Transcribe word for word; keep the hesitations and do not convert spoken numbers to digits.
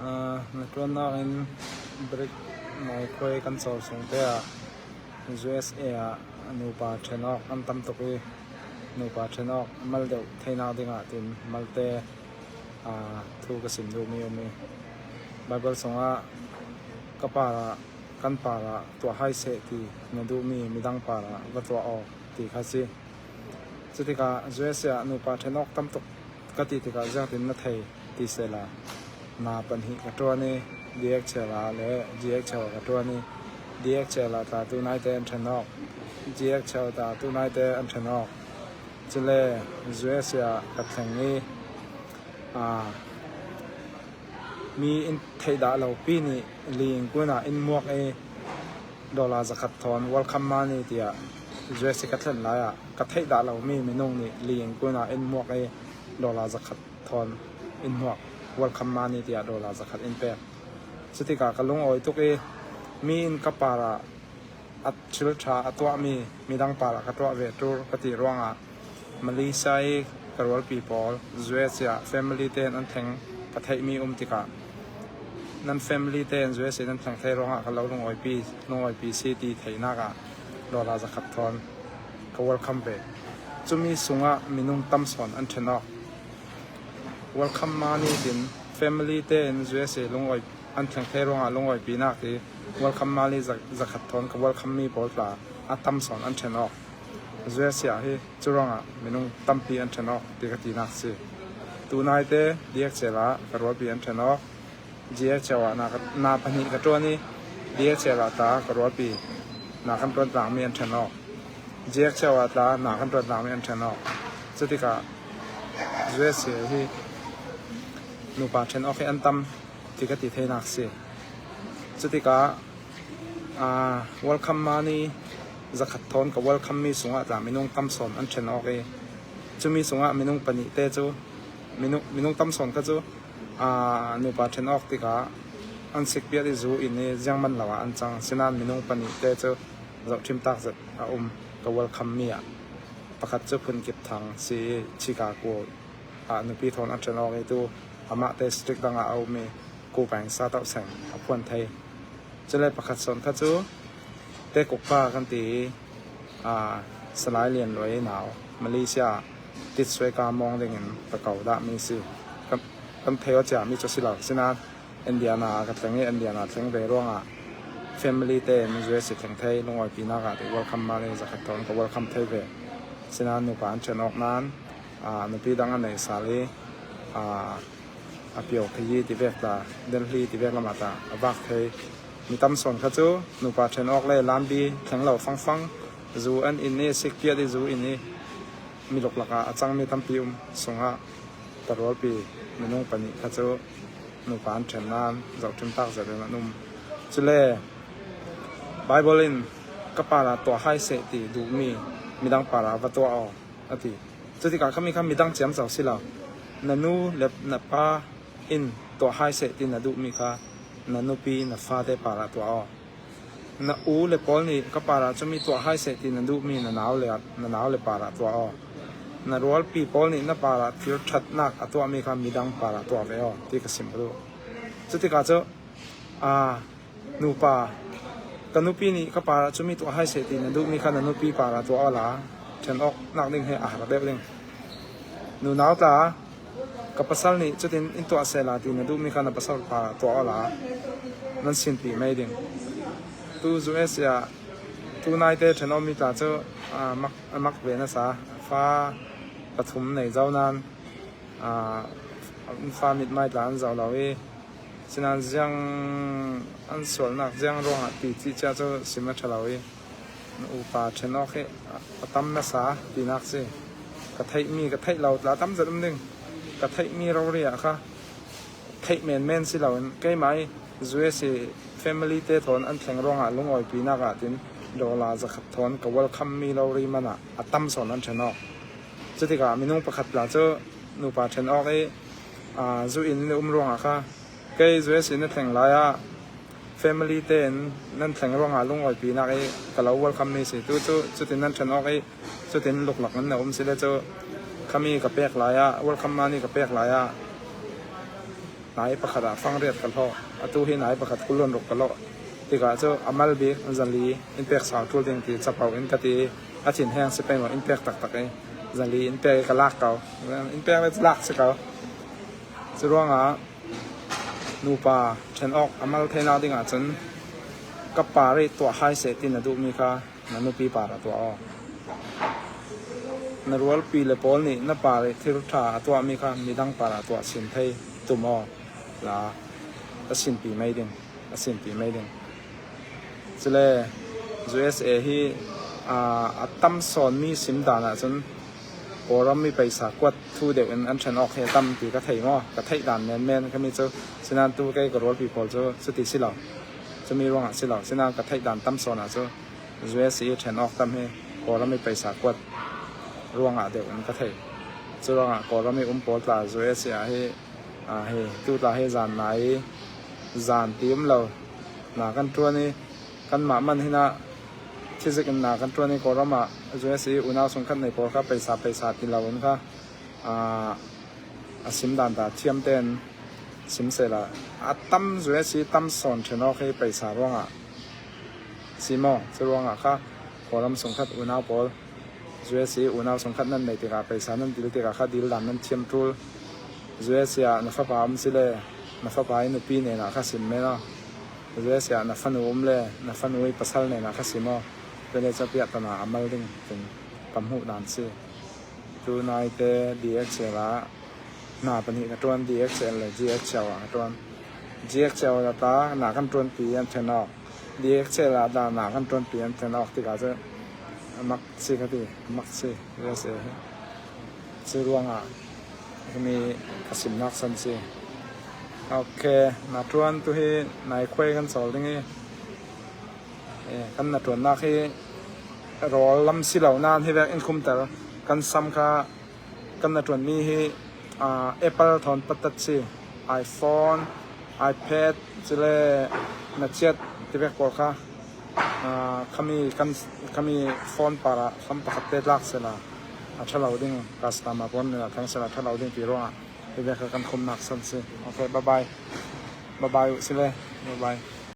Aa, na ṭuannakin Brick Maikhuai kan chawl sungte ah U S A ah nupa ṭhenawk an tam tuk i, nupa ṭhenawk mal deuh theinak dingah tin malte, aa, thu ka sim duhmi um i, Bible sungah ka parah, kan parah tuah hai seh ti na duhmi midang parah va tuah aw ti kha si. Cutikah U S A ah nupa ṭhenawk tam tuk ka ti tikah ziangtin na thei ti sehla, na pahnih ka ṭuan i, D H L ah le G H L ka ṭuan i, D H L ah tla tunaite an ṭhenawk, G H L tla tunaite an ṭhenawk. Cule U S A ah ka thleng i, aa, mi in theih dah lopi nih Lee Ing Kun ah in muak i, dollar zakhat thawn welcome money tiah U S A ka thlen lai ah ka theih dah lomi minung nih Lee Ing Kun ah in muak i, dollar zakhat thawn in muak, welcome money tiah dollar zakhat in pek. Cutikah ka lungawi tuk i, mi in ka parah a thil ṭha a tuahmi midang parah ka tuah ve tur ka ti ruangah Malaysia i ka rualpi pawl U S A ah family te in an thleng ka theihmi um tikah, nan family te in U S A nan thleng thei ruangah ka lo lungawipi, lungawipi si ti theinak ah dollar zakhat thawn ka welcome ve. Cumi sungah minung tam sawn an ṭhen awk. Welcome money tin family te in U S A lungawi, an thleng thei ruangah lungawipinak hi welcome money za, zakhat thawn ka welcome mi pawl tla a tam sawn an ṭhen awk. U S A hi cu ruangah minung tampi an ṭhen awk ti ka tinak si. Tunaite D H L ah ka rualpi an ṭhen awk. G H L ah na, na pahnih ka ṭuan i, D H L ah tla ka rualpi na kan ṭuan tlangmi an ṭhen awk. G H L ah tla na kan ṭuan tlangmi an ṭhen awk. Cutikah U S A hi nupa ṭhen awk hi an tam ti ka ti theinak si. Cutikah, aa, welcome money zakhat thawn ka welcome mi sungah tla minung tam sawn an ṭhen awk i, cumi sungah minung pahnihte cu, minung, minung tam sawn kha cu, aa, nupa ṭhen awk tikah an sikpiat i zu in i ziangman lo ah an cang. Sinan minung pahnihte cu zohṭhim tak zet a um ka welcome mi ah. Pakhat cu Phun Kip Thang si i, Chicago ah nupi thawn a ṭhen awk i, tu amahte strict dang ah a um i, Kupeng Sa Tauh Seng a phuan thei. Cule pakhat sawn kha cu Te Kuk Pa kan ti i, aa, Salai Lian Luai i nau, Malaysia Titsuai Ka Mawng dingin ka ko dahmi si. Kan, kan thei aw ciami cu si lo. Sinan Indiana ka thleng i, Indiana thleng ve ruangah family te in U S A thleng thei lungawipinak ah ti welcome money zakhat thawn ka welcome thei ve. Sinan nupa an ṭhen awk nan, aa, nupi dang a nei sal i, aa, a pio kha i ti vek ta, Delhi ti vek lamah ta a vak thei mi tam sawn kha cu nupa ṭhen awk le lambi thleng lo fangfang, zu an in i, sikpiat i zu in i, mi luklak ah a cangmi tampi um sungah ka rualpi minung pahnih kha cu nupa an ṭhen nan zohṭhim tak zet in an um. Cule Bible in ka parah tuah hai seh ti duhmi midang parah va tuah aw a ti. Cutikah khami kha midang ciamco si lo. Na nu le na pa in tuah hai seh ti na duhmi kha na nupi na fate parah tuah aw. Na u le pawl nih ka parah cumi tuah hai seh ti na duhmi na nau le, na nau le parah tuah aw. Na rualpi pawl nih na parah thil ṭhatnak a tuahmi kha midang parah tuah ve aw ti ka sim ka duh. Cutikah cu, aa, nupa, ka nupi nih ka parah cumi tuah hai seh ti na duhmi kha na nupi parah tuah awla ṭhen awknak ding hi a har deuh ding. Nunau tla, ka pasal nih cutin in tuah sehla ti na duhmi kha na pasal parah tuah awla nan sinpih mei ding. Tu U S A ah tu naite ṭhen awkmi tla cu, aa, mak, a mak ve nasa, fa pathum nei zo nan, aa, an fa mitmai tla an zoh lo i, sinan ziang an sualnak ziang ruangah ti cih cia cu sim a ṭha lo i, na upa ṭhen awk hi a tam nasa tinak si. Ka theihmi, ka theih lo tla tam zet um ding. Ka theihmi rori ah kha theih menmen si loin keimah i U S A family te thawn an thleng ruangah lungawipinak ah tin dollar zakhat thawn ka welcome mi rori manah a tam sawn an ṭhen awk. Cutikah minung pakhat tla cu nupa ṭhen awk i, aa, zu in in um ruangah kha kei U S A na thleng lai ah family tein nan thleng ruangah lungawipinak i ka lo welcome mi si. Tu cu cutin nan ṭhen awk i cutin luklak in na um si le cu khami ka pek lai ah, welcome money ka pek lai ah Nai pakhat ah fang riat ka hlawh, a tu hi nai pakhat kul le ruk ka lawh. Tikah cu a mal bik zali in pek sau ṭul ding ti capo in ka ti. A thinheng si pei maw, in pek taktak i zali in pek i ka lak ko. In pek le lak si ko. Curuangah nupa ṭhen awk a mal theinak dingah cun ka par i tuah hai seh ti na duhmi kha na nupi par a tuah aw. Na rualpi le pawl nih na par i thil ṭha a tuahmi kha midang par a tuah sin thei tum aw. La a sinpi mai ding, a sinpi mai ding. Cule U S A hi, aa, a tam sawnmi sim dan ah cun Kawlram i paisa kuat thu deuh in an ṭhen awk hi a tam ti ka thei maw? Ka theih dan menmen kha mi cu, sinain tu kei ka rualpi pawl cu cuti si lo. Cumi ruangah si lo. Sinain ka theih dan tam sawn ah cu U S A i ṭhen awk tam hi Kawlram i paisa kuat ruangah deuh in ka thei. Curuangah Kawlram i um pawl tla U S A ah hi, aa, hi tu tla hi zan nai i zan ti um lo. Na kan ṭuan i kanmah man hinah thizik in na kan ṭuan i Kawlram ah U S A i unau sungkhat nei pawl kha paisa, paisa ti lo in kha, aa, a sim dan ta thiam tein sim sehla a tam U S A i tam sawn ṭhen awk hi paisa ruangah si maw? Curuangah kha Kawlram sungkhat unau pawl U S A i unau sungkhat nan nei tikah paisa nan dil tikah kha dil dan nan thiam ṭul. U S A ah na fapa um si le na fapa i nupi hnenah kha sim men aw. U S A ah na fanu um le na fanu i pasal hnenah kha sim aw. Vele cu piahtana a mal ding tin ka hmuh dan si. Tunaite D H L ah hna pahnih ka ṭuan, D H L le G H L ah ka ṭuan. G H L ah ta na kan ṭuanpi an ṭhen awk. D H L ah ta na kan ṭuanpi an ṭhen awk tikah cu a mak si ka ti, a mak si U S A hi. Cu ruangah himi ka simnak san si. Ok, na ṭuan tu hi nai khuai kan cawl ding i, eh, kan na ṭuannak hi rawl lam si lo nain hi vek in khumter kan sam kha kan na ṭuanmi hi, aa, Apple thawn patat si, iPhone, iPad, cule na chiat tivek pawl kha, aa, khami kan, khami phone parah lam pakhat te tlak sehla a ṭha lo ding, customer pawl hnenah thang sehla a ṭha lo ding ti ruangah hi vek kha kan khumnak san si. Ok, bye bye. Bye bye uh si le. Bye bye.